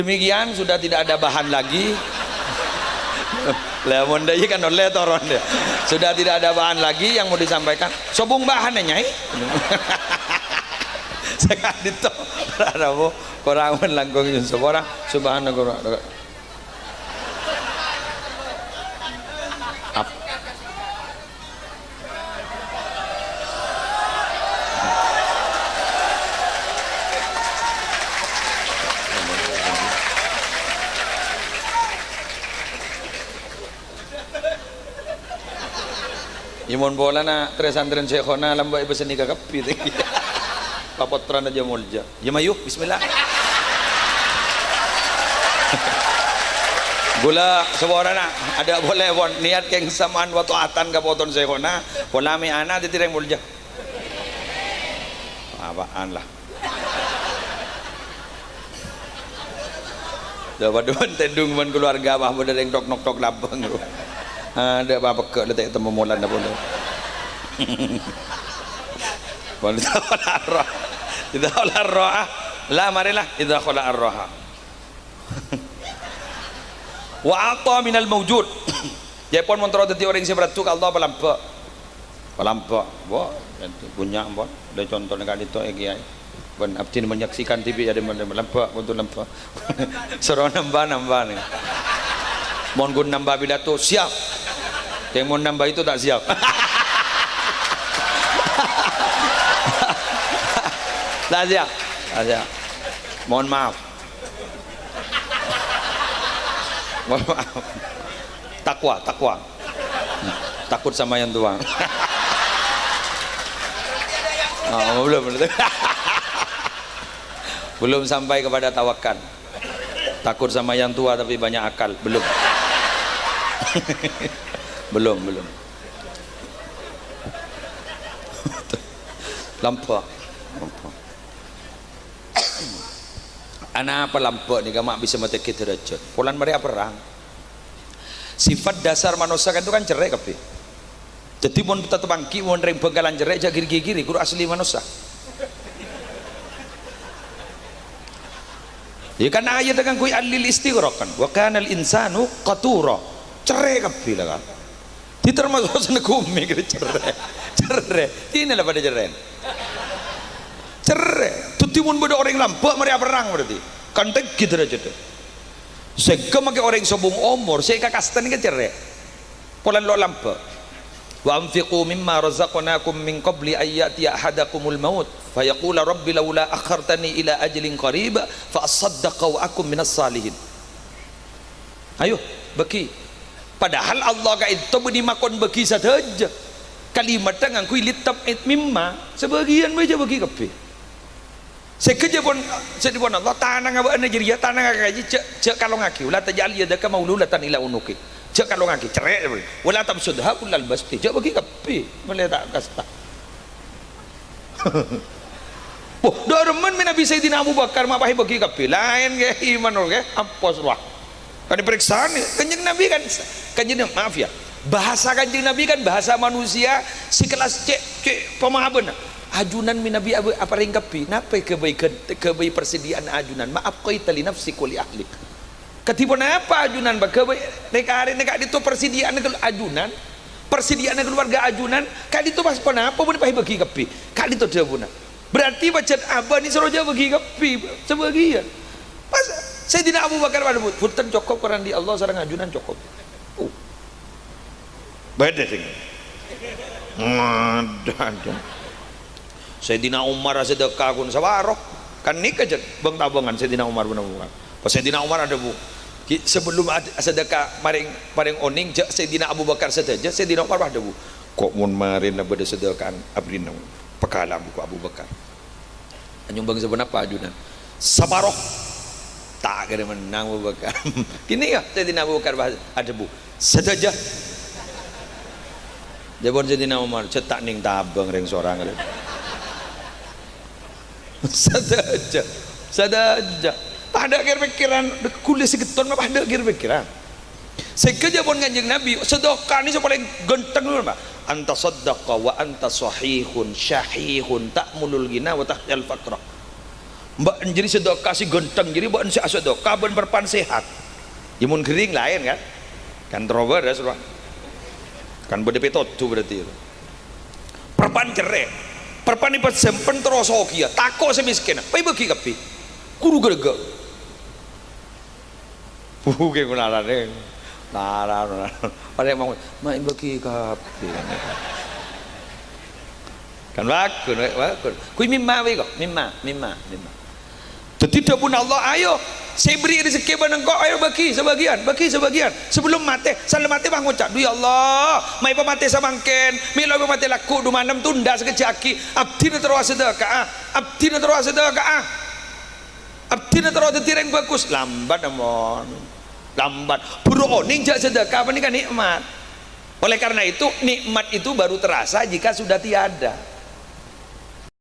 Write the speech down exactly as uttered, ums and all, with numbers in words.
Demikian, sudah tidak ada bahan lagi. Lah, mon dâ' iyâ kan ollè toron, ya. Sudah tidak ada bahan lagi yang mau disampaikan. Sobung bahannya, Nyai. Sakadinto, ora, ora, korang men langkong nyun sapora. Subhanallah. Ap- Iyâ, mon polana trè santrèna Syaikhona lambâ' èpèssènè kakabbhi, tèngghi. Papottrana jâ molja. Yâ, mayu, bismillah. Ghulâ saporana, adâ' polè, pon. Niat kèng sama'an wa ta'atan ka potona Syaikhona, pola mè' ana' dhâddhi rèng molja. Apaan, la? Dâ' padâ bân tèdung bân kaluwarga, apa, bâdâ rèng tok-nok tok labâng. Adâ' apa pegghâ' la ta' ètemmo molana polè. Wal idza khala'ar ra-, idza khala'ar raha. La, marè, la, idza khala'ar raha. Wa a'ta minal maujud. Jâpon mon terro dhâddhi orèng sè maraddhu ka Allah, palambâ'. Palambâ'. Wah, bânnya', pon. Lè, contohnya ka'dinto, è, Kèyaè. Bân abdhina menyaksikan dhibi', yâ, palambâ', pon, palambâ'. Soro nambâ-nambâ, nè. Mon ghun nambâ pidato, siap. Kèng mon nambâ itu tak siap. Tak siap. Tak siap. Mohon maaf. Mohon maaf. Takwa, takwa. Takut sama yang tua. Oh, belum, belum. Belum sampai kepada tawakal. Takut sama yang tua tapi banyak akal. Belum. Belum, belum. Lambâ'. Lambâ'. Anapa lambâ' nèka ma' bisa matèngghi dârâjhât? Polana marè aperrang. Sifat dasar manossa kan itu kan cerrè' kabbhi. Dhâddhi mon tatemmo ghi' mon rèng Bhângkalan cerrè', jhâ' ghir-ghigiri, ghuru asli manossa. Yâ kan ayat kan kuwi alil istighraq kan. "Wa kanal insanu qatura." Cerrè' kabbhi la kan. Di termasuk sè nèko mè' kèra cerrè'. Cerrè'. Dinah la padâ cerrè'. Cerrè'. Dhâddhi mon bâdâ orèng lambâ' marè aperrang berarti. Kan tèngghi dârâjhâddhâ. Sèngghâ makè orèng sobung omor, sè èkakastèn kè cerrè'. Polana lo' lambâ'. "Wa anfiqu mimma razaqnakum min qabli an ya'tiya ahadakumul maut, fa yaqula rabbi laula akhartani ila ajalin qarib, fa asaddaqa wa akun minas salihin." Ayo, bâghi. Padahal Allah ka'dinto bânnè makon bâghi sadhâjâ. Kalimatta ngangghuy litab it mimma. Sabâgiyân bhâi jhâ' bâghi kabbhi. Sèngghâ jhâ' pon, sè dipon Allah, tanangnga bâ'na jârèya, tanangnga kajhi, jhâ', jhâ' kalongngaghi. "Wa la taj'al yadaka maghlulatan ila unuqik." Jhâ' kalongngaghi, cerrè', "Wa la tabsutha kullal basti." Jhâ' bâghi kabbhi, mèlè ta' kasta. Wah, dâremma mè' Nabi Sayyidina Abu Bakar ma' pas èbâghi kabbhi. Laèn kè, iman kè, ampos, wah. Kan èparèksanè. Kanjeng Nabi kan, Kanjeng Nabi, maaf ya, bahasa Kanjeng Nabi kan bahasa manusia sekelas cè', cè' pemahamanna. Ajunan mè' Nabi apa, aparèng kabbhi. Napa ghâbây gân-, ghâbây persediaan ajunan? "Ma abqaita li nafsik wa li ahlik." Kadhi ponapa ajunan, Pak? Ghâbây rè-karèna ka'dinto persediaanna ghâl-, ajunan. Persediaanna kaluwarga ajunan. Ka'dinto pas ponapa bân pas èbâghi kabbhi. Ka'dinto dhâbuna. Berarti pajhât abâ' nè soro jhâ' bâghi kabbhi, sabâgiyân. Pas Sayyidina Abu Bakar, "Waduh, Bu-, bhunten, cokop karana di Allah sareng ajunan cokop." Uh. Bâdâ sè, ada, ada. Sayyidina Umar asadhâka ghun saparo. Kan nèka jhât bâng-tabângan Sayyidina Umar bin Abu Bakar. Pas Sayyidina Umar adhâbu, "Ghi, sabellum ad-, asadhâka marèng, marèng onèng jhâ' Sayyidina Abu Bakar sadhâjâ," Sayyidina Umar pas adhâbu, "Ko' mon marèna bâdâ sadhâkaan abdhina." Pagala buku Abu Bakar. Anyong bâng saponapa ajunan? Saparo. Ta' kèra mennang Abu Bakar. Kènè' ya, Sayyidina Abu Bakar pas adhâbu, "Sadhâjâ." Dhâbuna Sayyidina Umar, "Jhâ' ta' nèng tabâng rèng sorang." Sadhâjâ. Sadhâjâ. Padâ kèr-pèkkèran, ghulâ sè ghetton padâ kèr-pèkkèran. Sèngghâ jhâbuna Kanjeng Nabi, sadhâka nè sè palèng ghântheng, Pak. "Anta saddaqa wa anta sahihun, syahihun, ta'mulul ghina wa takhsyal faqra." Bâ'na jârèya sadhâka sè ghântheng, jârèya bâ'na sè asadhâka bân parpan sehat. Ya mon ghering laèn kan? Kan terro bârâs, Pak. Kan bâdâ pètodhu berarti. Parpan cerrè. Parpan èpasempen terro sogiyâ, tako' sè mèskènna. Pas èbâgi kabbhi. Kuru gârâ-gârâ. Buke penarane. Narano. Paling mau, "Ma' èbâgi kabbhi." Kan bagus, bagus. Kuwi mimma wi kok, mimma, mimma, mimma. Dadi dhâbuna Allah, "Ayo, sè èberri' rejekkè bân engko', ayo bâgi sabâgiyân, bâgi sabâgiyân." Sebelum matè, sallem matè pas ngoca', "Dhu, ya Allah, ma' èpamatè samangkèn, mèlo èpamatè lagghu' dhu malem, tunda sakejjhâ' aghi'. Abdhina terro asadhâka'a, abdhina terro asadhâka'a." Abdhina terro dhâddhi rèng bhâghus, lambat, mon. Lambat. Buru onèng jâ' sadhâka panèka nè'mat. Oleh karena itu, nikmat itu baru terasa jika sudah tiada.